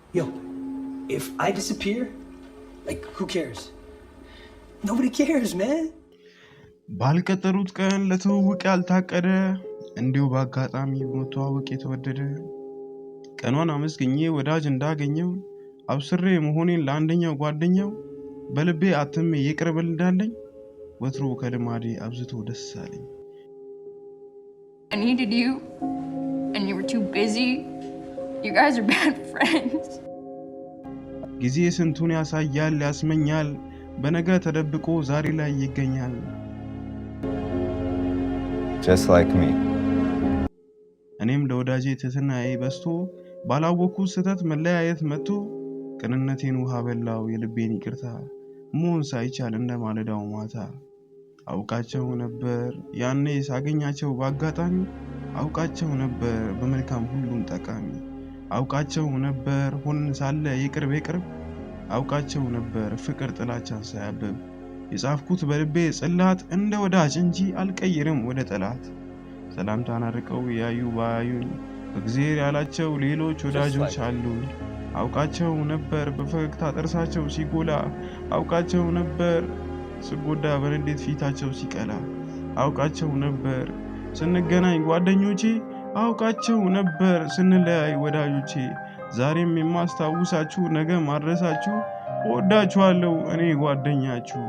Yo, if I disappear, like, who cares? Nobody cares, man. ባልቀጠሩት ቀን ለትውውቅ ያልታቀደ፣ እንዲሁ በአጋጣሚ መተዋወቅ የተወደደ፣ ቀኗን አመስግኜ ወዳጅ እንዳገኘው አብስሬ መሆኔን ለአንደኛው ጓደኛው በልቤ አትሜ ይቅር ብል እንዳለኝ ወትሮ ከልማዴ አብዝቶ ደስ አለኝ። I needed you, and you were too busy. You guys are bad friends. ጊዜ ስንቱን ያሳያል ያስመኛል፣ በነገ ተደብቆ ዛሬ ላይ ይገኛል። Just like me. እኔም ለወዳጄ ትህትናዬ በዝቶ ባላወቅኩት ስህተት መለያየት መጥቶ ቅንነቴን ውሃ በላው የልቤን ይቅርታ መሆን ሳይቻል እንደ ማለዳው ማታ። አውቃቸው ነበር ያኔ ሳገኛቸው በአጋጣሚ፣ አውቃቸው ነበር በመልካም ሁሉም ጠቃሚ፣ አውቃቸው ነበር ሆነን ሳለ የቅርብ የቅርብ፣ አውቃቸው ነበር ፍቅር ጥላቻን ሳያብብ። የጻፍኩት በልቤ ጽላት እንደ ወዳጅ እንጂ አልቀይርም ወደ ጠላት። ሰላምታን አርቀው ያዩ ባያዩኝ እግዜር ያላቸው ሌሎች ወዳጆች አሉኝ። አውቃቸው ነበር በፈገግታ ጥርሳቸው ሲጎላ፣ አውቃቸው ነበር ስጎዳ በንዴት ፊታቸው ሲቀላ፣ አውቃቸው ነበር ስንገናኝ ጓደኞቼ፣ አውቃቸው ነበር ስንለያይ ወዳጆቼ። ዛሬም የማስታውሳችሁ ነገ ማድረሳችሁ እወዳችኋለሁ እኔ ጓደኛችሁ።